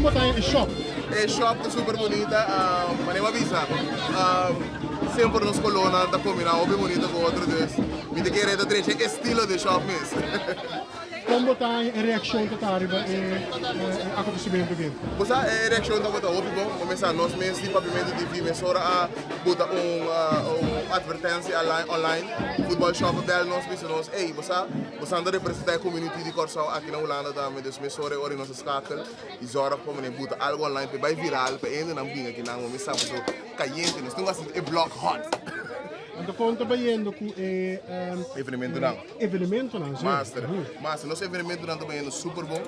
Kon bo ta haña e shop? E shop ta super bunita, manera bo a bisa, semper nos kolónan ta kombiná hopi bunita ku otro, dus mi ta kere ta drecha e estilo di e shop mes. Kon bo ta haña e reakshon ta ta riba e akontesimentu aki? Bo sa e reakshon tabata hopi bon, bo mester nos mes di Papiamentu TV mesora a buta un advertensia online, Futbol Shop a bel nos bisa nos, ey bo sa bo sa ta representa e community di Kòrsou aki na Hulanda tambe, dus mesora e ora nos a skakel i zòrg pa manera buta algu online pa e bai viral pa e hendenan bin aki nan, bo mester sa pasobra kayente nos tin ku hasi e blog hot. Anto kon ta bayendo ku e Evenementonan. Evenementonan, si. Master, master, nos evenementonan ta bayendo super bon.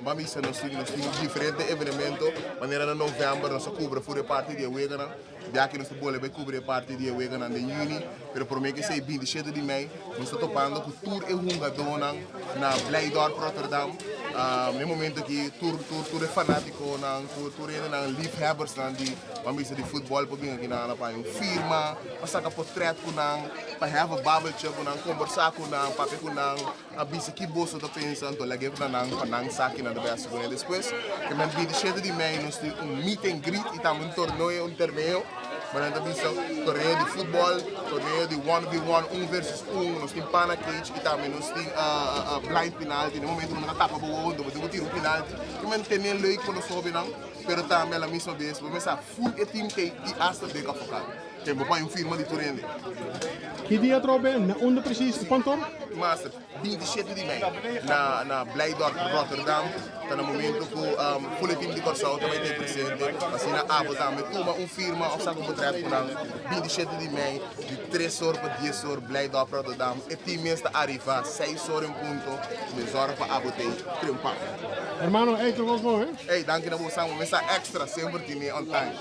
Ban bisa nos tin, nos tin diferente evenemento. Manera na november nos a kubra fur e parti di e weganan. Di aki nos ta bolbe kubri e parti di e weganan den juni. Pero prome ku esei, 27 di mei, nos ta topando ku tur e hungadónan na Blijdorp, Rotterdam. Na e momento aki tur, tur, tur e fanátikonan, tur, tur hendenan, liefhebbersnan di, ban bisa di futbòl por bin aki nan pa haña un firma, pa saka potrèt ku nan. Pa have a babbeltje ku nan, kombersá ku nan, papia ku nan, a bisa ki boso ta pensa, anto lag'é na nan pa nan sa kinan ta bai hasi kuné. Despues, ke men 27 di mei nos tin un meet and greet i tambe un torneo, un terneo, ma nan ta bisa torneo di futbòl, torneo di one v one, un versus un, nos tin pana cage i tambe nos tin blind penalty, na e momento ku nan ta tapa bo wowo anto bo tin ku tira un penalty. Ke men tene leuk pa nos hóbennan, pero tambe a la misma bes bo mester sa ful e team t'ei i asta bek afokal. Ten bo paña un firma di tur hende. Ki dia atrobe? Na unda precies? Cuanto ora? Master, 27 di mei na na Blijdorp, Rotterdam. Ta na momento ku full e team di Kòrsou ta bai ta presente. Asina abo tambe tuma un firma òf saka un portret ku nan. 27 di mei di tres or pa dies or, Blijdorp, Rotterdam. E team mes ta arriva seis or en punto. Mi zorg pa abo t'ei trempa. Hermano, ey, tur kos bon, he? Ey, danki na bo. Sa bo mester extra semper tene on time.